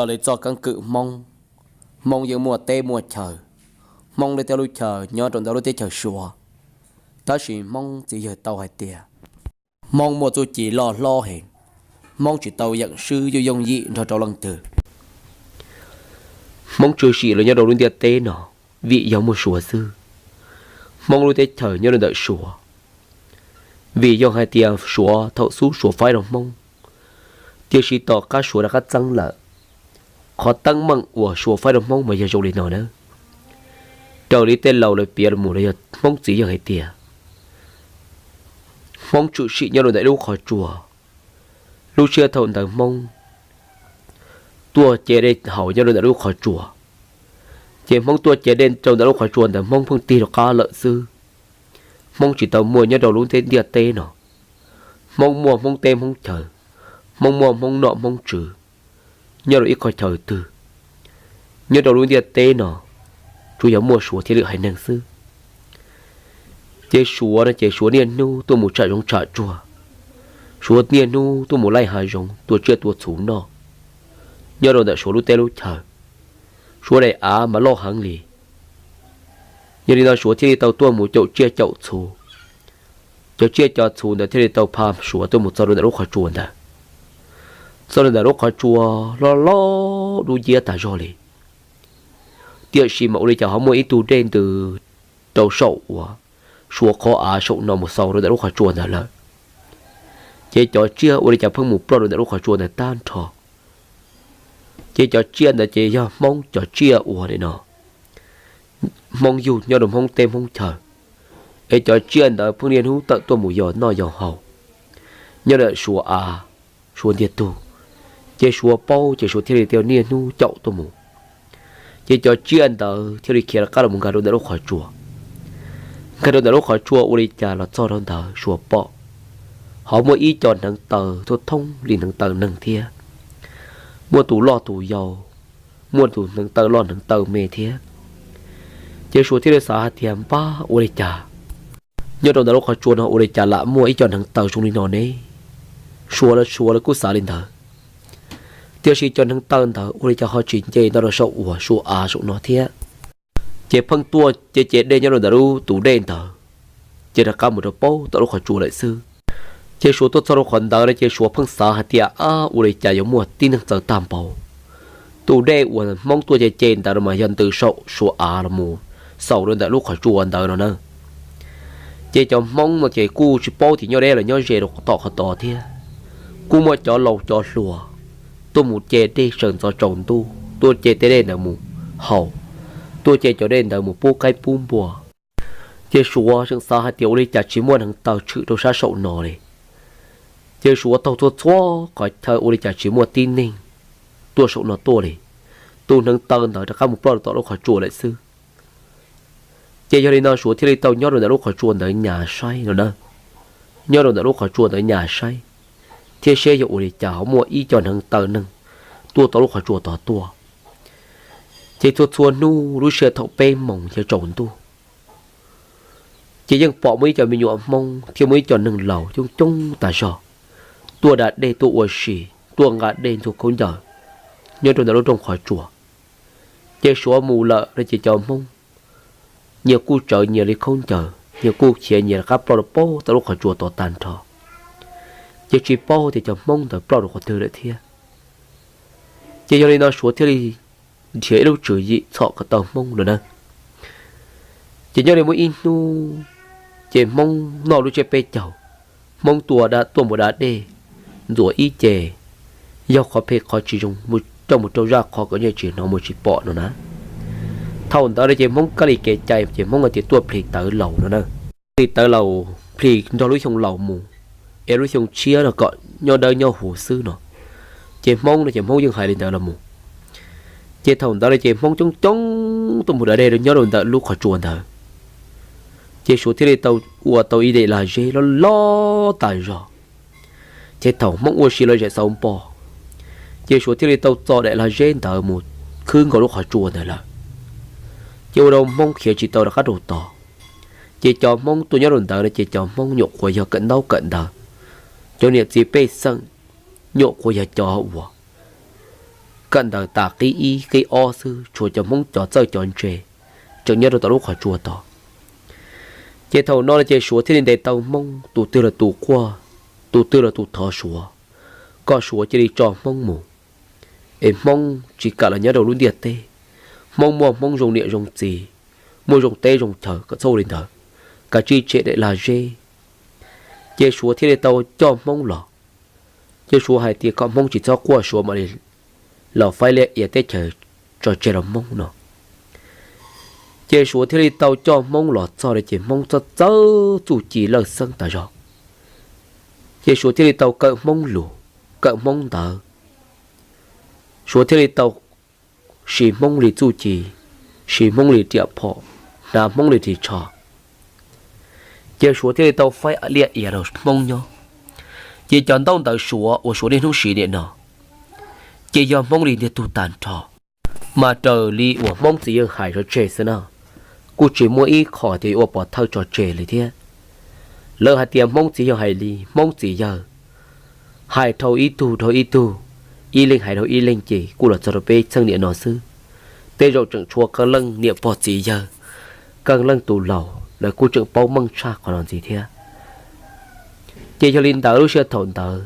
Raws li txoj keeb kwm Hmoob, Hmoob yeej muaj teb muaj chaw, Hmoob lub teb lub chaw nyob rau ntawm lub teb chaws Suav. Tab sis Hmoob txiv yawg tau hais tias Hmoob muaj txuj ci loj hlob heev, Hmoob tsis tau yeem swb yooj yooj yim nrog rau leej twg. Hmoob tshwm sim los nyob rau lub ntiaj teb no vim yog muaj Suav xwb. Hmoob lub teb chaws nyob rau ntawm Suav, vim yog hais tias Suav thaum xub Suav faib rau Hmoob, tiam sis tom qab Suav rov qab txeeb lawm, qhov teeb meem uas Suav faib rau Hmoob mas yog zoo li no nawb. Raws li tej laus lawv piav los mus los yog Hmoob txiv yawg hais tias Hmoob tshwm sim nyob rau ntawm lub qhov tsua. Lub sij hawm thaum ntawd Hmoob tuaj ce dej haus nyob rau ntawm lub qhov tsua, ces Hmoob tuaj ce dej rau ntawm lub qhov tsua ntawd Hmoob pheej tig rov qab lawm xwb. Hmoob tsis tau muaj nyob rau lub ntiaj teb no. Hmoob muaj Hmoob teb Hmoob chaw, Hmoob muaj Hmoob nom Hmoob tswv nyob rau ib qhov chaw twg. Nyob rau lub ntiaj teb no tsuas yog muaj Suav thiaj li haiv neeg xwb. Ces Suav no ces Suav niaj hnub tuaj mus tsham zoov tsham tsuag, Suav niaj hnub tuaj mus laij hav zoov tua tsiaj tua txhu noj nyob rau ntawm Suav lub teb lub chaw. Suav daim av mas loj heev li, yog li no Suav thiaj li tau tuaj mus caum tsiaj caum txhu. Cov tsiaj cov txhu ntawd thiaj li tau pha Suav tuaj mus txog rau ntawm lub qhov tsua ntawd. Txog rau ntawm lub qhov tsua loj loj dub nciab tas zog li, tiam sis mas ua li cas ho muaj ib tug dej ntws rau saum uas Suav qhov av saum no mus xaus rau ntawm lub qhov tsua ntawd lawm. Ces cov tsiaj ua li cas pheej mus ploj rau ntawm lub qhov tsua ntawd tag nrho. Ces cov tsiaj ntawd ces yog Hmoob cov tsiaj uas nim no Hmoob yug nyob rau Hmoob teb Hmoob chaw, es cov tsiaj ntawd pheej niaj hnub tawm tuaj mus yos noj yos haus nyob ntawm Suav av, Suav ntiag tug. Ces Suav paub ces Suav thiaj li tau niaj hnub caum tuaj mus. Ces cov tsiaj ntawd thiaj li khiav rov qab los nkag rau ntawm lub qhov tsua. Nkag rau ntawm lub qhov tsua ua li cas los txog rau ntawd Suav pom ho muaj ib co hneev taw thoob thoob li hneev taw neeg thiab, muaj tus loj tus yau, muaj tus hneev taw loj hneev taw me thiab. Ces Suav thiaj li xav hais tias npab ua li cas nyob rau ntawm lub qhov tsua no ua li cas lam muaj ib co hneev taw zoo li no ne. Suav los Suav los kuj xav li ntawd, tiam sis cov hneev taw ntawd ua li cas ho tsis nce nto rau saum uas Suav av saum no thiab. Ces pheej tuaj ces ce dej nyob rau ntawm lub tus dej ntawd, ces rov qab mus rau paub tom lub qhov tsua lawm xwb. Ces Suav tuaj txog rau qhov ntawd no ces Suav pheej xav hais tias ab ua li cas yuav muaj tib neeg txawv tag npaum. Tus dej uas Hmoob tuaj ce ce ntawd no mas yog ntws saum Suav av los mus xaus rau ntawm lub qhov tsua ntawd no na. Ces cov Hmoob no ces kuj tsis paub tias nyob deb los nyob ze rau tom qhov tod thiab. Kuj muaj cov laus cov hluas tuaj mus ce dej sawv ntxov tsaus ntuj, tuaj ce tej dej ntawd mus haus, tuaj ce cov dej ntawd mus pub qaib pub npua. Ces Suav tseem xav hais tias ua li cas tsis muaj hneev taw tshwm rau sab saum no li. Ces Suav taug txhua txhua qhov chaw ua li cas tsis muaj tib neeg tuaj saum no tuaj li. Tus hneev taw ntawd rov qab mus ploj rau tom lub qhov tsua lawm xwb. Ces yog li no Suav thiaj li tau nyob rau ntawm lub qhov tsua ntawd nyas saib no na. Nyob rau ntawm lub qhov tsua ntawd nyas saib thiab seb yog ua li cas ho muaj ib co hneev taw neeg tuaj tom lub qhov tsua tod tuaj. Ces txhua txhua hnub lub sij hawm thaum peb moos yog tsaus ntuj, ces yeej pom muaj ib co me nyuam Hmoob thiab muaj ib co neeg laus coob coob tas zog tuaj da dej tuaj ua si, tuaj nqa dej ntxuag khaub ncaws nyob rau ntawm lub rooj qhov tsua. Ces Suav mus lawm no ces cov Hmoob nyias kuj tsawv nyias li khaub ncaws, nyias kuj khiav nyias rov qab ploj rau paub tom lub qhov tsua tod tag nrho. Ces tsis paub tias cov Hmoob ntawd ploj rau qhov twg lawm thiab. Ces yog li no Suav thiaj li nrhiav ib lub tswv yim txhom kom tau Hmoob no na. Ces nyob li muaj ib hnub, ces Hmoob noj lub tsiab peb caug, Hmoob tua da tuaj mus da dej ntxuav ib ce, yog qhov phem qhov tsis zoo mus rau mus rau zaj qhov kom nyiaj tsis hnov mus tsis pom no na. Thaum ntawd no ces Hmoob kab li kev cai ces Hmoob hais tias tuaj plhis tawv laus no na. Plhis tawv laus, plhis nrog lub xyoo laus mus, es lub xyoo tshiab no kom nyob dawb nyob huv xwb no. Ces Hmoob no ces Hmoob yeej hais li ntawd los mus. Ces thaum ntawd no ces Hmoob coob coob tuaj mus da dej nyob rau ntawm lub qhov tsua ntawd. Ces Suav thiaj li tau ua tau ib daim lag zeb loj loj tas zog. Ces thaum Hmoob ua si lom zem xauv npo, ces Suav thiaj li tau txo daim lag zeb ntawd mus khwb nkaus lub qhov tsua ntawd lawm. Ces ua rau Hmoob khiav tsis tau rov qab rau tod. Ces cov Hmoob tuaj nyob rau ntawd no ces cov Hmoob nyuam qhuav yog kawm ntaub kawm ntawv, cov niam txiv pej xeem nyuam qhuav yog cov uas kawm ntawv tas qib ib qib ob xwb, tshuav cov Hmoob cov txawj cov ntse tseem nyob rau tom lub qhov tsua tod. Ces thaum no no ces Suav thiaj li ntes tau Hmoob, tus twg los tus quaj, tus twg los tus thov Suav, kom Suav cia li tso Hmoob mus, es Hmoob tsis kam los nyob rau lub ntiaj teb. Hmoob muaj Hmoob zoo niam zoo txiv, muaj zoo teb zoo chaw, kom txhob ua li ntawd, kav tsij tshem daim lag zeb. Ces Suav thiaj li tau coj Hmoob los. Ces Suav hais tias kom Hmoob tsis txhob quaj, Suav mam li los faib liaj ia teb chaws tso tseg rau Hmoob no. Ces Suav thiaj li tau coj Hmoob los txog ces Hmoob txawj txawj txuj ci lawj xeeb tas zog. Ces Suav thiaj li tau kawm Hmoob lus, kawm Hmoob ntawv. Suav thiaj li tau siv Hmoob li txuj ci, siv Hmoob li riam phom, hnav Hmoob li ris tsho. Ces Suav thiaj li tau faib liaj ia rau Hmoob nyob. Ces cov ntaub ntawv Suav uas Suav niaj hnub siv niam no, ces yog Hmoob li ntiag tug tag nrho. Mas raws li uas Hmoob txiv yawg hais tso tseg xwb na, kuj tsis muaj ib qho tias yuav ua pov thawj tso tseg li thiab. Lawv hais tias Hmoob txiv yawg hais li Hmoob txiv yawg hais dhau ib tug dhau ib tug, ib leeg hais dhau ib leeg ces kuj los txog rau peb txheej niam no xwb. Tej zaum tseem tshuav qee leej niam pog txiv yawg, qee leej tus laus lawv kuj tseem paub meej tshaj qhov no ntxiv thiab. Ces yog li ntawd lub sij hawm thaum ntawd,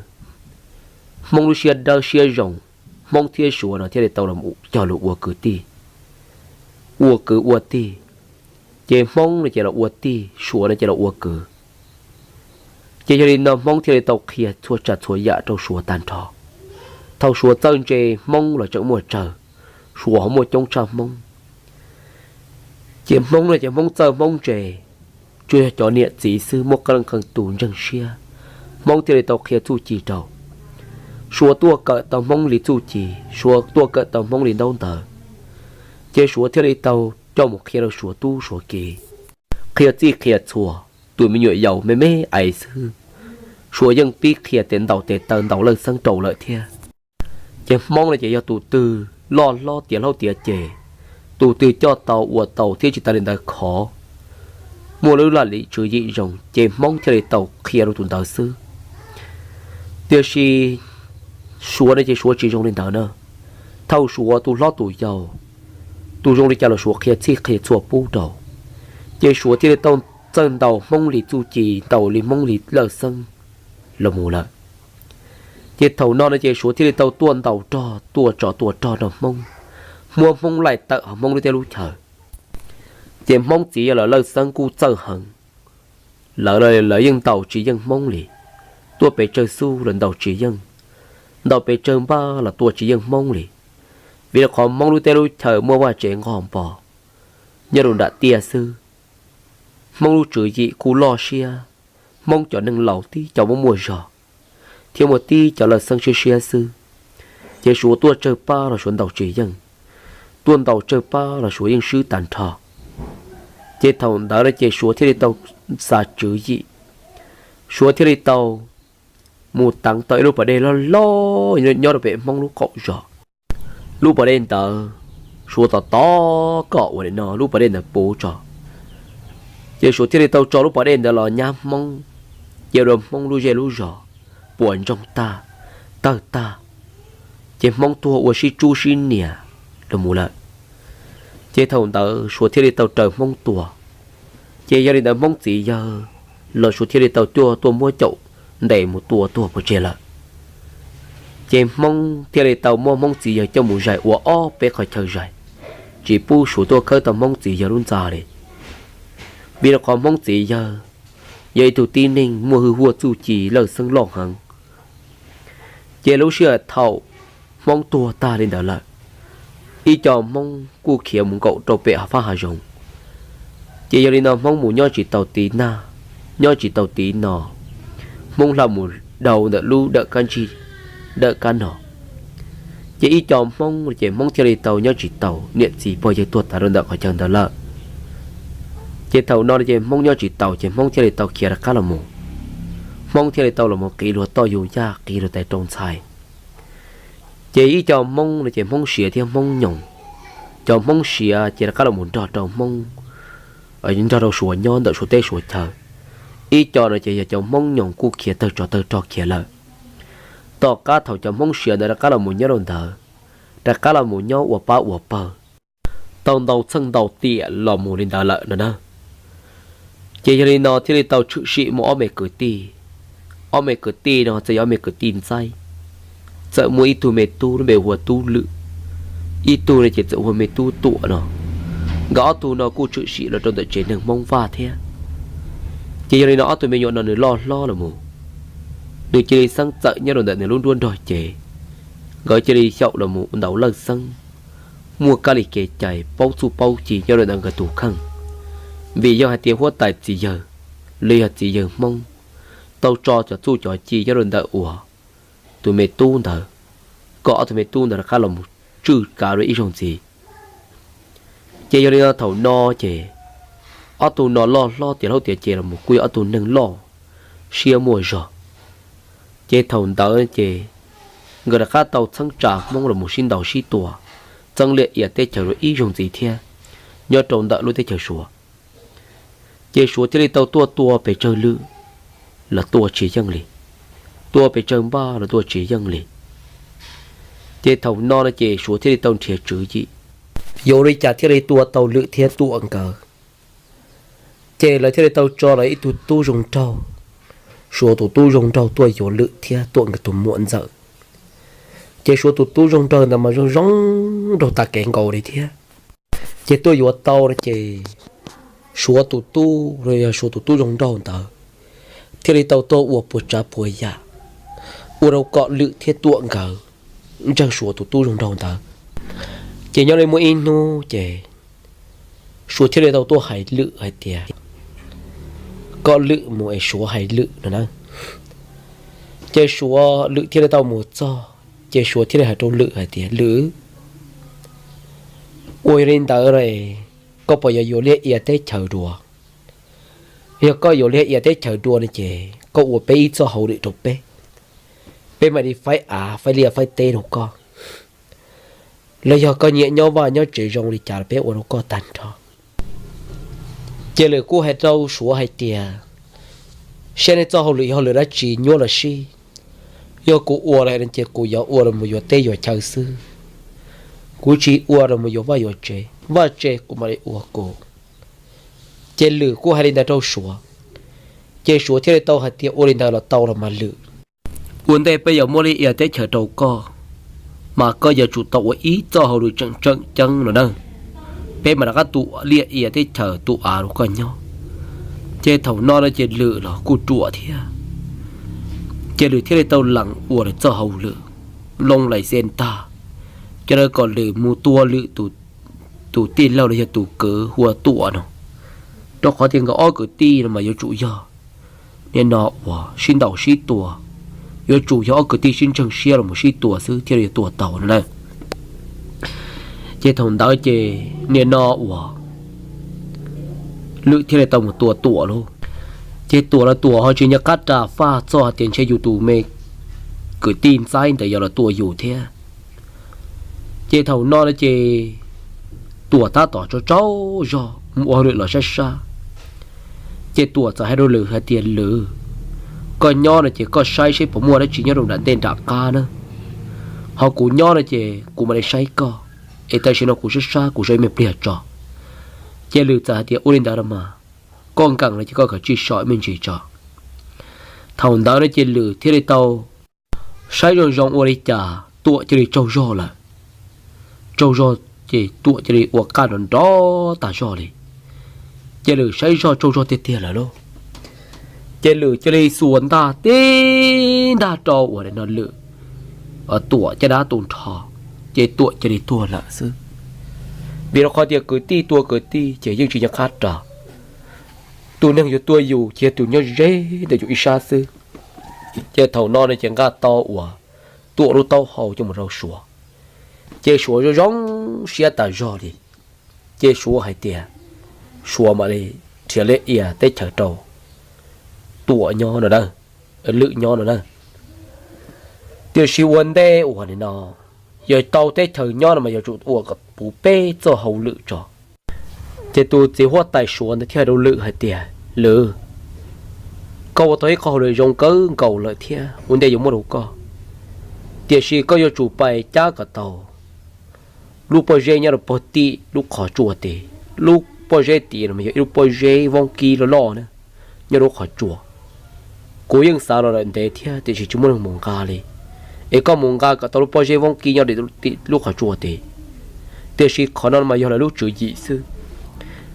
Hmoob lub siab dawb siab zoo, Hmoob thiab Suav no thiaj li tau los cog lus ua kwv tij, ua kwv ua tij. Ces Hmoob no ces los ua tij, Suav no ces los ua kwv. Ces yog li no Hmoob thiaj li tau qhia txhua tsav txhua yam rau Suav tag nrho. Thaum Suav txawj ntse Hmoob los tseem muaj tsawg, Suav ho muaj coob tshaj Hmoob. Ces Hmoob no ces Hmoob txawj Hmoob ntse, tsuas yog cov niam txiv xwb muaj qee leej qee tus ntseeg siab. Hmoob thiaj li tau qhia txuj ci rau Suav, tuaj kawm tau Hmoob li txuj ci, Suav tuaj kawm tau Hmoob li ntaub ntawv. Ces Suav thiaj li tau coj mus qhia rau Suav tub Suav kiv, qhia txij qhia txhua, tus me nyuam yaus me me ais xwb, Suav yeej pib qhia tes ntaus tes taw ntaus lawj xeeb rau lawm thiab. Ces Hmoob no ces yog tus twg loj hlob tiav hlob tiav ces, tus twg coj tau ua tau thiab tsis tas li ntawd khov, muaj lub laj lim tswv yim zoo ces Hmoob thiaj li tau qhia rau tus ntawd xwb. Tiam sis Suav no ces Suav tsis zoo li ntawd na. Thaum Suav tus hlob tus yau, tus zoo li cas los Suav qhia txhij qhia txhua pub rau. Ces Suav thiaj li tau txawj ntaus Hmoob li txuj ci, ntaus li Hmoob li lawj xeeb los mus lawm. Ces thaum no no ces Suav thiaj li tau tuaj ntaus rog, tuaj tsov tuaj rog rau Hmoob, muab Hmoob laij tawm hauv Hmoob lub teb lub chaw. Ces Hmoob txiv yawg los lawj xeeb kuj txawj heev, lawv, lawv yeej ntaus tsis yeej Hmoob li. Tuaj pes tsawg xub los ntaus tsis yeej, ntaus pes tsawg npaj los tua tsis yeej Hmoob li. Vim rau qhov Hmoob lub teb lub chaw muaj vaj tsev nqog npo nyob rau nram tiaj xwb. Hmoob lub tswv yim kuj loj siab, Hmoob cov neeg laus tib co muaj muaj zog, thiab muaj tib co lawj xeeb siab siab xwb. Ces Suav tuaj tsawg pab los Suav ntaus tsis yeej, tuaj ntaus tsawg pab los Suav yeej swb tag nrho. Ces thaum ntawd no ces Suav thiaj li tau xa tswv yim, Suav thiaj li tau mus teev tau ib lub pas dej loj loj nyob rau pem Hmoob lub qaum zos. Lub pas dej ntawd Suav tos tos kom ua li no lub pas dej ntawd puv tso, ces Suav thiaj li tau tso lub pas dej ntawd los nyab Hmoob, ces ua rau Hmoob lub zej lub zos puas ntsoog tag, tawg tag, ces Hmoob tuag ua sib tsub sib nias los mus lawm. Ces thaum ntawd Suav thiaj li tau raws Hmoob tua. Ces yog li ntawd Hmoob txiv yawg los Suav thiaj li tau cuaj tuaj muab caum ntes mus tua tuag pov tseg lawm. Ces Hmoob thiaj li tau muab Hmoob txiv yawg coj mus zais ua ob peb qhov chaw zais, tsis pub Suav tuaj khawb tau Hmoob txiv yawg lub ntxa li. Vim rau qhov Hmoob txiv yawg yog ib tug tib neeg muaj hwj huaj txuj ci lawj xeeb loj heev. Ces lub sij hawm thaum Hmoob tuag tag li ntawd lawm, ib co Hmoob kuj khiav mus nkaum rau pem hav fab hav zoov. Ces yog li no Hmoob mus nyob tsis tau tiv nag, nyob tsis tau tiv no, Hmoob hla mus dhau ntawm lub dawm kab ntsig, dawm kab no. Ces ib co Hmoob ces Hmoob thiaj li tau nyob tsis tau, niam txiv pog yawg tuag tas rau ntawm qhov chaw ntawd lawm. Ces thaum no ces Hmoob nyob tsis tau ces Hmoob thiaj li tau khiav rov qab los mus. Hmoob thiaj li tau los mus qiv luag toj yug yaj, qiv luag tais rau ntxhais. Ces ib co Hmoob no ces Hmoob Siav thiab Hmoob Nyoog. Cov Hmoob Siav ces rov qab los mus nrog rau Hmoob, nrog rau Suav nyob ntawm Suav teb Suav chaw. Ib co no ces yog cov Hmoob Nyoog kuj khiav tawg tsov tawg rog khiav lawm. Tom qab thaum cov Hmoob Siav ntawd rov qab los mus nyob rau ntawd, rov qab los mus nyob ua pab ua pawg, tau ntau txheej ntau tiam los mus li ntawd lawm no na. Ces yog li no thiaj li tau tshwm sim muaj ob me kwv tij. Ob me kwv tij no txawm yog ob me kwv tij ntxaib, txawm muaj ib tug me tub lub npe hu ua Tub Lwm, ib tug no ces txawm hu ua me tub Tuam no. Nkawd ob tug no kuj tshwm sim los rau ntawm tsev neeg Hmoob Vaj thiab. Ces yog li no ob tug me nyuam no nws loj hlob los mus, nws cia li xeeb txawm nyob rau ntawm nws lub nruab nrog cev. Nkawd cia li xyaum los mus ntaus lawj xeeb, muaj kab li kev cai paub txuj paub ci nyob rau ntawm nkawd tus kheej. Vim yog hais tias huab tais txiv yawg, los yog txiv yawg Hmoob, tau tso cov txuj cov ci nyob rau ntawm uas tus me tub ntawd, kom ob tug me tub ntawd rov qab los mus tswj kav rau ib zaug ntxiv. Ces yog li no thaum no ces ob tug no loj hlob tiav hlob tiav ceg los mus kuj yog ob tug neeg loj siab muaj zog. Ces thaum ntawd ces nkawd rov qab tau txheeb tsa Hmoob los mus sib ntaus sib tua, txeeb liaj ia teb chaws rau ib zaug ntxiv thiab nyob rau ntawm lub teb chaws Suav. Ces Suav thiaj li tau tuaj tua pes tsawg lwm los tua tsis yeej li, tua pes tsawg npaj los tua tsis yeej li. Ces thaum no no ces Suav thiaj li tau nrhiav tswv yim yuav ua li cas thiaj li tua tau Lwm thiab Tuam nkawd. Ces lawv thiaj li tau tso lawv ib tug tub zoo nraug, Suav tus tub zoo nraug tuaj yuav Lwm thiab Tuam nkawd tus muam ntxawm. Ces Suav tus tub zoo nraug ntawd mas zoo zoo nraug tas kev nkaus li thiab. Ces tuaj yuav tau no ces Suav tus tub los yog Suav tus tub zoo nraug ntawd thiaj li tau tuaj ua puas tsav puas yam ua rau kom Lwm thiab Tuam nkawd ntseeg Suav tus tub zoo nraug ntawd. Ces nyob li muaj ib hnub ces Suav thiaj li tau tuaj hais Lwm hais tias kom Lwm mus es Suav hais Lwm no na. Ces Suav, Lwm thiaj li tau mus txog ces Suav thiaj li hais rau Lwm hais tias, Lwm, ua yog li ntawd koj puas yuav yuav liaj ia teb chaws dua? Yog koj yuav liaj ia teb chaws dua no ces koj ua peb ib txoj hauj lwm rau peb, peb mam li faib av faib liaj faib teb rau koj. Los yog koj nyiam nyob vaj nyob tsev zoo li cas los peb ua rau koj tag nrho. Ces Lwm kuj hais rau Suav hais tias, Saib nej txoj hauj lwm yog hauj lwm dab tsi nyuaj los sib, yog kuv ua lawm no ces kuv yuav ua los mus yuav teb yuav chaw xwb, kuv tsis ua los mus yuav vaj yuav tsev, vaj tse kuv mam li ua kuv. Ces Lwm kuj hais li ntawd rau Suav, ces Suav thiaj li tau hais tias, Ua li ntawd los tau los mas Lwm. Ua ntej peb yuav muab liaj ia teb chaws rau koj, mas koj yuav tsum tau ua ib txoj hauj lwm tseem tseem ceeb no na, peb mam rov qab tu liaj ia teb chaws tu av rau koj nyob. Ces thaum no no ces Lwm los kuj ruam thiab, ces Lwm thiaj li tau lees ua lawm txoj hauj lwm loo lais xes ntag, coj dawb kom Lwm mus tua Lwm tus tij laug los yog tus kwv hu ua Tuam no, rau qhov tias nkawd ob kwv tij no mas yuav tsum yog nim no uas sib ntaus sib tua, yuav tsum yog ob kwv tij sib ntseeg siab los mus sib tua xwb thiaj li yuav tua tau no na. Ces thaum ntawd ces nim no uas Lwm thiaj li tau mus tua Tuam lauj. Ces Tuam los Tuam ho tsis nco qab ras faj txog hais tias ntshe yus tus me kwv tij ntxaib ntawd yuav los tua yus thiab. Ces thaum no no ces Tuam tab tom tsaug tsaug zog mus ua hauj lwm los sab sab. Ces Tuam txawm hais rau Lwm hais tias, Lwm, koj nyob no ces koj saib seb puas muaj dab tsi nyob rau nram ntej nram qab na, ho kuv nyob no ces kuv mam li saib koj, es tam sim no kuv sab sab kuv zov ib me pliag tso. Ces Lwm txawm hais tias, Ua li ntawd los mas, koj nkees no ces koj kav tsij so ib me ntsis tso. Thaum ntawd no ces Lwm thiaj li tau saib zoo zoo ua li cas Tuam cia li tsaug zog lawm. Tsaug zog ces Tuam cia li ua qaj nrov nrov tag zog li. Ces Lwm saib zog tsaug zog tiag tiag lawm lauj. Ces Lwm cia li xuas ntaj tib ntaj rau uas no Lwm, Tuam caj dab tu nrho, ces Tuam cia li tuag lawm xwb. Vim rau qhov tias kwv tij tua kwv tij ces yeej tsis nco qab ras. Tus neeg yuav tua yus ces yog tus nyob ze ntawm yus ib sab xwb. Ces thaum no no ces nqa tau uas Tuam lub taub hau coj mus rau Suav, ces Suav zoo zoo siab tas zog li. Ces Suav hais tias Suav mam li nrhiav liaj ia teb chaws rau Tuam nyob no na, Lwm nyob no na. Tiam sis ua ntej uas nim no yuav tau teb chaws nyob no mas yuav tsum ua kom puv peb txoj hauj lwm tso. Ces tus txiv huab tais Suav ntawd thiaj hais rau Lwm hais tias, Lwm, koj ua tau ib qho hauj lwm zoo kawg nkaus lawm thiab ua ntej yuav muab rau koj, tiam sis koj yuav tsum pais cab kom tau lub pob zeb nyob rau pog tim lub qhov tsua tid. Lub pob zeb tim no mas yog ib lub pob zeb voob kib loj loj na, nyob rau lub qhov tsua. Kuv yeej xav los lawm ntev thiab tiam sis tsis muaj neeg mus nqa li. Es koj mus nqa kom tau lub pob zeb voob kib nyob tim lub qhov tsua tid. Tiam sis qhov no mas yog lawv lub tswv yim xwb.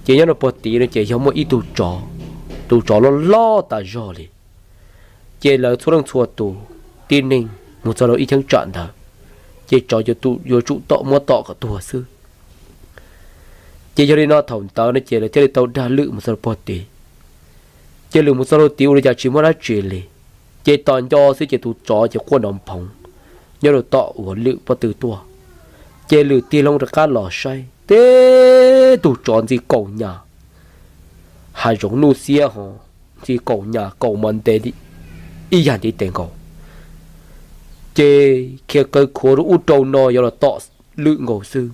Ces nyob rau pog tim no ces yog muaj ib tug tsov, tus tsov loj loj tas zog li. Ces lawv txhua leej txhua tus, tib neeg mus txog rau ib cheeb tsam ntawd, ces tsov yuav tsum tom muab tom kom tuag xwb. Ces yog li no thaum ntawd no ces lawv thiaj li tau dag Lwm mus txog rau pog tid. Ces Lwm mus txog rau tid ua li cas tsis muaj dab tsi li. Ces tos nco xwb ces tus tsov ces quaj nrov nphoov nyob rau tom uas Lwm pob tw tuaj. Ces Lwm tig loo rov qab los saib teb tug tsov ntxi kaum nyas, hav zoov nuj xiab ho, ntxi kaum nyas kaum mas ntev li ib yam ntiv tes nkaus. Ces khiav kaw khuav rau ub rau no yuav los tom Lwm nkaus xwb.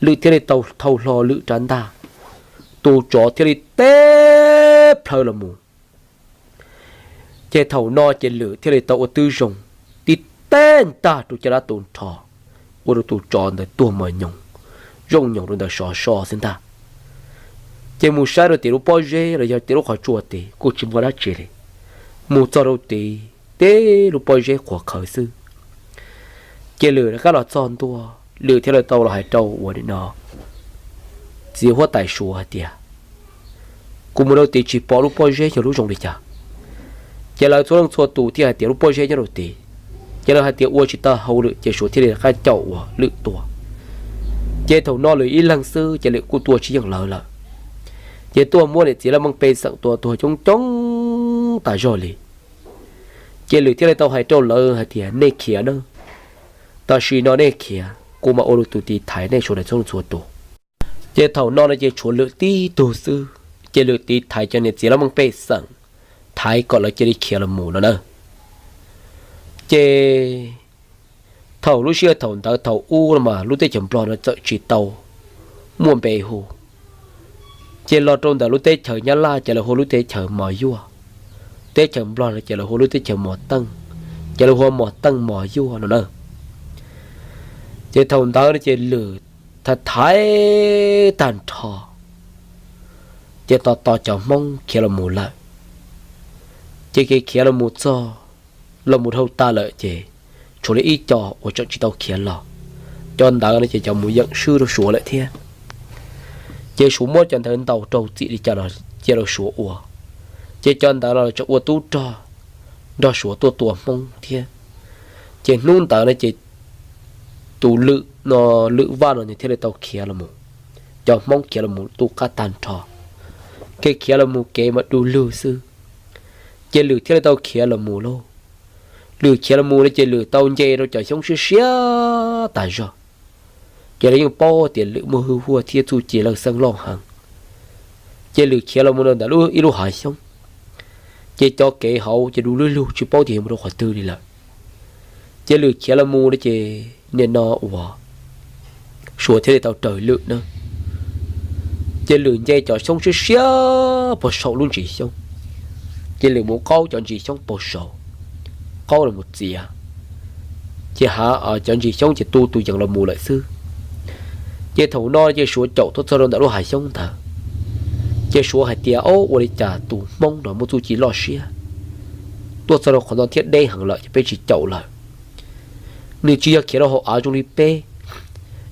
Lwm thiaj li tau thau hlo Lwm rab ntaj, tus tsov thiaj li teb plhaw los mus. Ces thaum no ces Lwm thiaj li tau ua tib zoo, tib teg ntaj rau caj dab tu nrho, ua rau tus tsov ntawd tuag mos nyoos, zooj nyoos rau ntawm sov so xwb ntag. Ces mus saib rau tim lub pob zeb los yog tim lub qhov tsua tid kuj tsis muaj dab tsi li. Mus txog rau tid teb lub pob zeb qhuav qhawv xwb. Ces Lwm rov qab los txog ntua, Lwm thiaj li tau los hais rau uas nim no txiv huab tais Suav hais tias, kuv mus rau tid tsis pom lub pob zeb yog lub zoo li cas. Ces lawv txhua leej txhua tus thiaj hais tias lub pob zeb nyob rau tid. Ces lawv hais tias ua tsis tau hauj lwm ces Suav thiaj li rov qab caum uas Lwm tua. Ces thaum no Lwm ib leeg xwb ces Lwm kuj tua tsis yeej lawv lawm. Ces tuaj muab niam txiv laj meej pej xeem tua tuag coob coob tas zog li. Ces Lwm thiaj li tau hais rau lawv hais tias nej khiav na, tam sim no nej khiav kuv mam ua lwm tus tiv thaiv nej sawv daws txhua leej txhua tus. Ces thaum no no ces tshuav Lwm tib tug xwb, ces Lwm tiv thaiv cov niam txiv laj meej pej xeem, thaiv kom lawv cia li khiav los mus no na. Ces thaum lub sij hawm thaum ntawd thaum ub no mas lub teb chaws Nplog no txawm tsis tau muaj npe hu. Ces los rau ntawm lub teb chaws Nyab Laj ces lawv hu lub teb chaws Mos Yuaj, teb chaws Nplog no ces lawv hu lub teb chaws Mos Teej, ces lawv hu Mos Teej Mos Yuaj no na. Ces thaum ntawd no ces Lwm thaiv thaiv tag nrho, ces tos tos cov Hmoob khiav los mus lawm. Ces kev khiav los mus txog, los mus dhau tas lawm ces tshuav li ib co uas tseem tsis tau khiav los. Cov ntawd no ces cov mus yeem swb rau Suav lawm thiab. Ces Suav muab cov ntawd ntaus rau txim li cas los cia rau Suav ua. Ces cov ntawd los tseem ua tub rog nrog Suav tuaj tua Hmoob thiab. Ces hnub ntawd no ces tus Lwm no, Lwm Vaj no nws thiaj li tau khiav los mus. Cov Hmoob khiav los mus tu qab tag nrho, kev khiav los mus kev mas du lug xwb. Ces Lwm thiaj li tau khiav los mus lauj. Lwm khiav los mus no ces Lwm tau nce rau cov xyoob siab siab tas zog. Ces lawv yeej paub tias Lwm muaj hwj huaj thiab txuj ci lawj xeeb loj heev. Ces Lwm khiav los mus rau ntawm ib lub hav xyoob, ces cov kev hauv ces du lug lug tsis paub tias yog mus rau qhov twg li lawm. Ces Lwm khiav los mus no ces nim no uas Suav thiaj li tau raws Lwm na. Ces Lwm nce cov xyoob siab siab puag saum lub ntsis xyoob, ces Lwm mus qaub cov ntsis xyoob puag saud, qaub los mus txiav, ces hav cov ntsis xyoob ces tu tus yees los mus lawm xwb. Ces thaum no ces Suav caum tuaj txog rau ntawm lub hav xyoob ntawd, ces Suav hais tias, Ob, ua li cas tus Hmoob no muaj txuj ci loj siab, tuaj txog rau qhov no thiab deb heev lawm ces peb tsis caum lawm. Nws tsis yog khiav rau hauv av zoo li peb,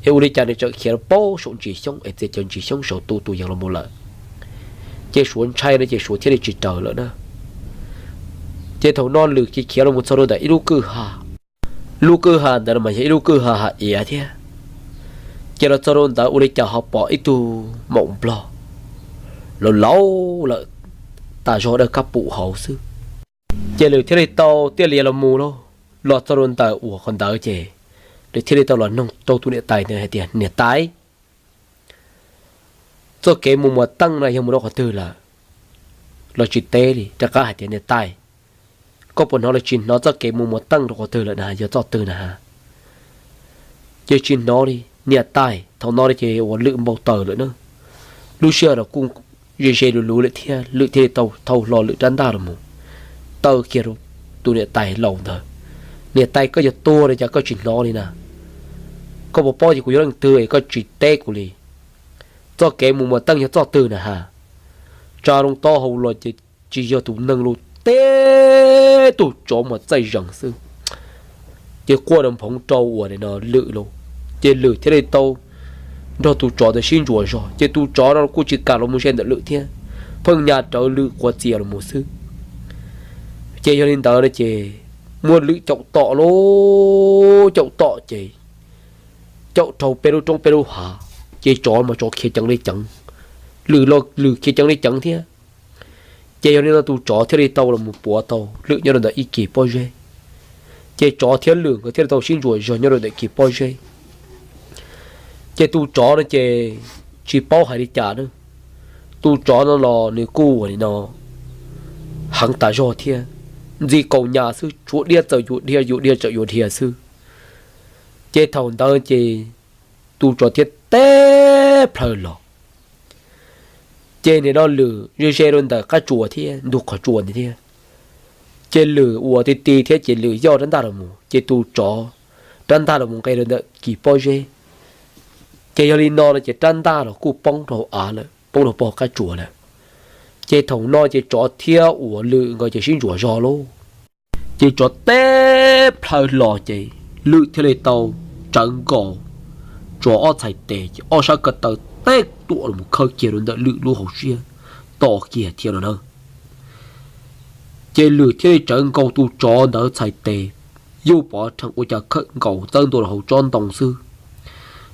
es ua li cas nws tseem khiav rau puag saum ntsis xyoob es txiav cov ntsis xyoob saud tu tus yees los mus lawm. Ces Suav ntshai no ces Suav thiaj li tsis raws lawm na. Ces thaum no Lwm khiav khiav los mus txog rau ntawm ib lub kwj ha. Lub kwj ha ntawd no mas yog ib lub kwj ha hav iav thiab. Ces los txog rau ntawd ua li cas ho pom ib tug maum nplog laus laus lawm, tas zog dawb kab pum hauv xwb. Ces Lwm thiaj li tau tiaj lias los mus lauj. Los txog rau ntawm uas qhov ntawd ces Lwm thiaj li tau los noog rau tus niam tais ntawd hais tias, Niam tais, txoj kev mus Mos Teej no yog mus rau qhov twg lawm? Los tsis teb li, rov qab hais tias, Niam tais, koj puas hnov los tsis hnov txoj kev mus Mos Teej rau qhov twg lawm na, yog txoj twg na ha? Ces tsis hnov li, niam tais. Thaum no ces uas Lwm npau taws lawm na. Lub sij hawm no kuj ze ze luv luv lawm thiab, Lwm thiaj li tau thau hlo Lwm rab ntaj los mus taw kiag rau tus niam tais laus ntawd. Niam tais, koj yog tuag li cas koj tsis hnov li na? Koj puas paub tias kuv yog leej twg es koj tsis teb kuv li? Txoj kev mus muas teej yog txoj twg na has? Tsa loo taub hau los ces tsis yog tus neeg los, teb tus tsov mas txaij zees xwb. Ces quaj nrov nphoov rau uas no Lwm lauj, ces Lwm thiaj li tau nrog tus tsov ntawd sib ntsuas zog, ces tus tsov no kuj tsis kam los mus ze ntawm Lwm thiab, pheej nyas rawv Lwm quav txias los mus xwb. Ces yog li ntawd no ces muab Lwm caum tom lauj, caum tom ces caum rau peb lub roob peb lub hav, ces tsov mas tsov khiav ceev li ceev, Lwm los Lwm khiav ceev li ceev thiab. Ces yog li no tus tsov thiaj li tau los mus puav tau Lwm nyob rau ntawm ib kis pob zeb. Ces tsov thiab Lwm nkawd thiaj li tau sib ntsuas zog nyob rau ntawm kis pob zeb. Ces tus tsov no ces tsis paub hais li cas na, tus tsov no los nws kuj ua li no heev tas zog thiab, ntxi kaus nyas xwb, tshuav dhia txawm yuav dhia, yuav dhia txawm yuav dhia xwb. Ces thaum ntawd ces tus tsov thiaj teb plhaw los. Ces nim no Lwm ze ze rau ntawm qab tsuas thiab ntug qhov tsua ntawd thiab. Ces Lwm ua ti ti thiab ces Lwm yoj rab ntaj los mus, ces tus tsov rab ntaj los mus nqes rau ntawm kis pob zeb. Ces yog li no no ces rab ntaj los kuj poob rau av lawm, poob rau pog qab tsuas lawm. Ces thaum no ces tsov thiab uas Lwm nkawd ces sib ntsuas zog lauj. Ces tsov teb plhaw los ces Lwm thiaj li tau tsawv nkaus tsov ob txhais tes ces ob sab ko taw teb tuam los khawb kiag rau ntawm Lwm lub hauv siab to kiag thiab no na. Ces Lwm thiaj li tsawv nkaus tus tsov ntawd txhais tes, yuj pov rhees ua cas khawm nkaus txawb ntua rau hauv tsob ntoo xwb.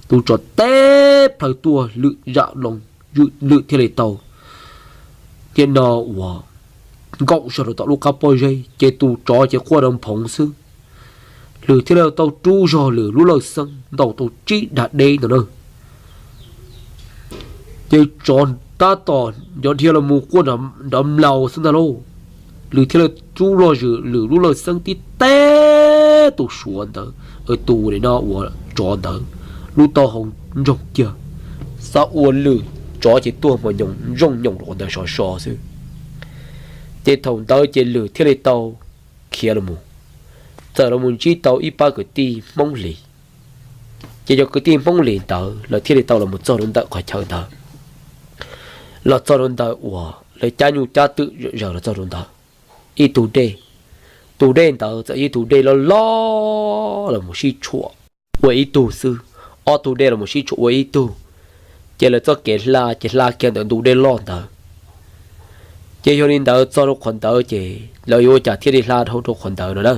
Tus tsov teb plhaw tuaj Lwm zam loo, Lwm thiaj li tau thiab no uas nkaum zog rau tom lub qab pob zeb, ces tus tsov ces quaj nrov nphoov xwb. Lwm thiaj li tau rub zog Lwm lub lawj xeeb ntaus tau tsib dag deb ntawd na. Ces tsov tab tom nrov dhia los mus quaj nrov mlaus xwb ntag lauj. Lwm thiaj li rub log Lwm lub lawj xeeb tib teb tus suav ntawd, tus no uas tsov ntawd lub taub hau ntsoog kiag, xav ua Lwm tsov ces tuag mas nyoos ntsoog nyoos rau qhov ntawd sov so xwb. Ces thaum ntawd ces Lwm thiaj li tau khiav los mus, txawm los mus ntsib tau ib pab kwv tij Hmoob Lis. Ces cov kwv tij Hmoob Lis ntawd lawv thiaj li tau los mus txog rau ntawm qhov chaw ntawd, los txog rau ntawm uas lawv cab nyuj cab twm zaws los txog rau ntawd ib tug dej. Tus dej ntawd txawm yog ib tug dej loj loj los mus sib tshuam ua ib tug xwb, ob tug dej los mus sib tshuam ua ib tug, ces lawv txoj kev hla ces hla kiag ntawm tus dej loj ntawd. Ces yog li ntawd txog rau qhov ntawd ces lawv yuav ua cas thiaj li hla dhau rau qhov ntawd no na.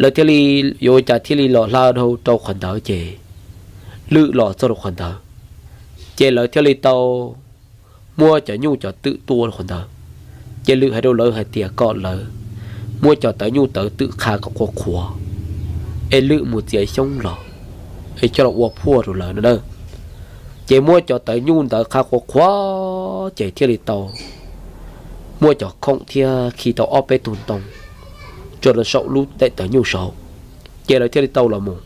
Lawv thiaj li yuav ua cas thiaj li los hla dhau rau qhov ntawd ces Lwm los txog rau qhov ntawd, ces lawv thiaj li tau muab cov nyuj cov twm tua rau qhov ntawd. Ces Lwm hais rau lawv hais tias kom lawv muab cov tawv nyuj tawv twm qha kom qhuav qhuav, es Lwm mus txiav xyoob los es coj los ua phuaj rau lawv no na. Ces muab cov tawv nyuj ntawd qha qhuav qhuav ces thiaj li tau muab cov khoom thiab khi tau ob peb tug ntoo tso rau saum lub daim tawv nyuj saud. Ces lawv thiaj li tau los mus,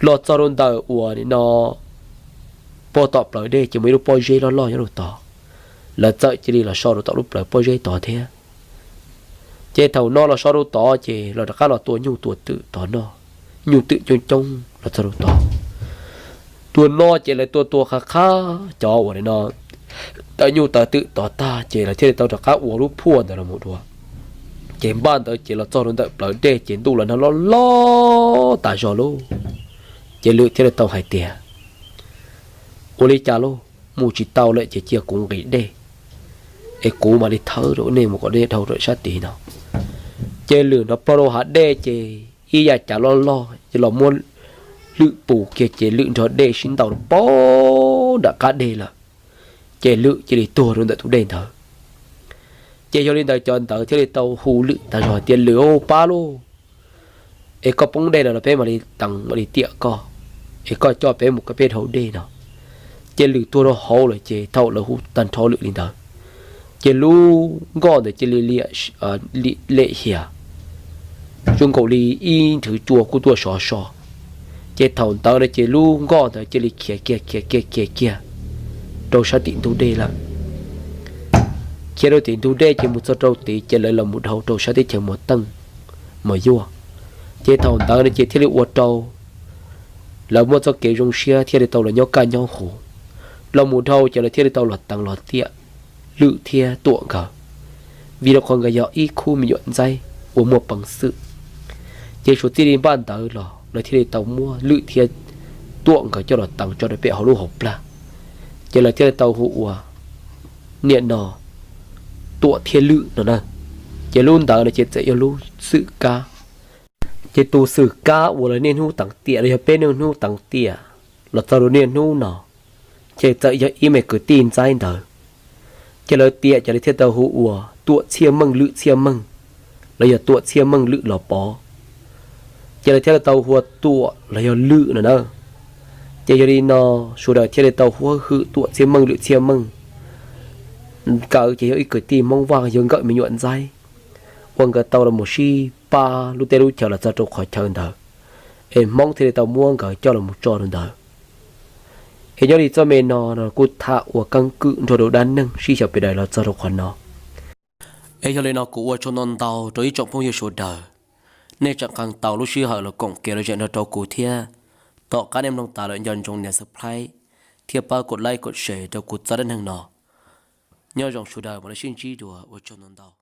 los txog rau ntawm uas no puag tom plawv dej ces muaj ib lub pob zeb loj loj nyob rau tod. Lawv txawm cia li los so rau tom lub plawv pob zeb tod thiab. Ces thaum no los so rau tod ces los rov qab los tua nyuj tua twm tod noj, nyuj twm coob coob los txog rau tod. Tua noj ces lawv tua tua qha qha cov uas no tawv nyuj tawv twm tod tag ces lawv thiaj li tau rov qab ua lub phuaj ntawd los mus dua. Ces npaj ntawd ces los txog rau ntawm plawv dej ces ntuj los nag loj loj tas zog lauj. Ces Lwm thiaj li tau hais tias, ua li cas lauj, mus tsis tau lawm ces cia kuv nqis dej, es kuv mam li thawb rau nej mus kom nej dhau rau sab tid no. Ces Lwm nrov plaws rau hav dej ces ib yam cav loj loj ces los muab Lwm pus kiag ces Lwm nrog dej sib ntaus rau pem nram qab deg lawm. Ces Lwm cia li tuag rau ntawm tus dej ntawd. Ces yog li ntawd cov ntawd thiaj li tau hu Lwm tas zog hais tias, Lwm, pab lauj, es koj poob dej lawm los peb mam li teev mam li tiam koj, es koj coj peb mus kom peb dhau dej no. Ces Lwm tuag rau hauv lawm ces thaum lawv hu tag nrho Lwm li ntawd, ces lub nkoj ntawd cia li liam hiam zoo nkaus li ib nthwv cua kuj tuaj sov so. Ces thaum ntawd no ces lub nkoj ntawd cia li khiav kiag khiav kiag khiav kiag rau sab tim ntug dej lawm. Khiav rau tim ntug dej ces mus txog rau tid ces lawv los mus dhau rau sab teb chaws Muas Teej, Muas Yuaj. Ces thaum ntawd no ces thiaj li ua rau Lawv muaj txoj kev zoo siab thiaj li tau los nyob kaj nyob huv. Los mus dhau ces lawv thiaj li tau los teev los tiam Lwm thiab Tuam nkawd, vim rau qhov nkawd yog ib khub me nyuam ntxaib uas muaj peev xwm. Ces suav txij li npaj ntawd los lawv thiaj li tau muab Lwm thiab Tuam nkawd coj los teev tso rau pem hauv lub hauv plag. Ces lawv thiaj li tau hu ua niam no Tuam thiab Lwm no na. Ces lub ntawd no ces txawm yog lub xwm kab. Ces tus xwm kab uas lawv niaj hnub teev tiam los yog peb niaj hnub teev tiam los txog rau niaj hnub no, ces txawm yog ib me kwv tij ntxaib ntawd. Ces lawv tiam ces lawv thiaj tau hu ua Tuam Txhiaj Meej Lwm Txhiaj Meej, los yog Tuam Txhiaj Meej Lwm los Pov. Ces lawv thiaj li tau hu ua Tuam los yog Lwm no na. Ces yog li no sawv daws thiaj li tau huab hwm Tuam Txhiaj Meej Lwm Txhiaj Meej. Nkawd ces yog ib kwv tij Hmoob Vaj yog nkawm me nyuam ntxaib uas nkawd tau los mus sib pab lub teb lub chaw los txog rau qhov chaw ntawd, es Hmoob thiaj li tau muab nkawd coj los mus tso rau ntawd. Es nyob li txoj me no no kuj tham ua keeb kwm nrog rau dab neeg sib xyaw pes daws los txog rau qhov no. Es yog li no kuv ua tsaug ntau ntau rau ib tsoom phooj ywg sawv daws, nej tseem qee tau lub sij hawm los koom kev los zem nrog rau kuv thiab. Tom qab nej mloog tas lawm nco ntsoov nias subscribe thiab pab kom like kom share rau kuv txoj dab neeg no. Nyob zoo sawv daws, mam li sib ntsib dua, ua tsaug ntau ntau.